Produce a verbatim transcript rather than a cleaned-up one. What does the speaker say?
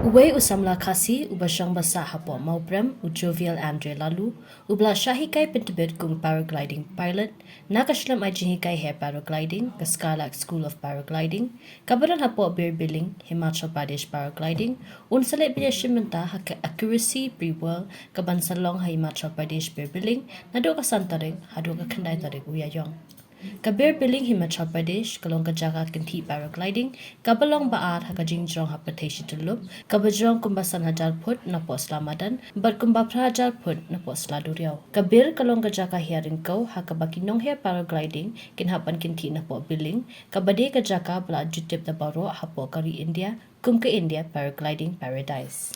Uwei u samla Khasi uba shong basah hapoh Mawprem, u Jovial Andre Laloo, uba la shah hikai pyntbit kum u paragliding pilot, na ka shlem ai jinghikai heh paragliding ka Skylark School of Paragliding, kaba don hapoh Bir Billing, Himachal Pradesh. Paragliding un sa leit ban ïashim bynta ha ka Accuracy Pre-World kaban sa long ha Himachal Pradesh, Bir Billing, naduh ka san tarik haduh ka khyndai tarik u Ïaïong. Ka Bir Billing, Himachal Pradesh ka long ka jaka kynthih paragliding kaba long ba ar ha ka jingjrong ha pyrthei shi tyllup, kaba jrong kumba san hajar phut napoh sla madan bad kumba phra hajar phut napoh sla duriaw. Ka Bir ka long ka jaka hiar ryngkew ha kaba ki nongheh paragliding kin hap ban kynthih napoh Billing, kaba dei ka jaka ba la ju tip da baroh hapoh ka ri India kum ka India Paragliding Paradise.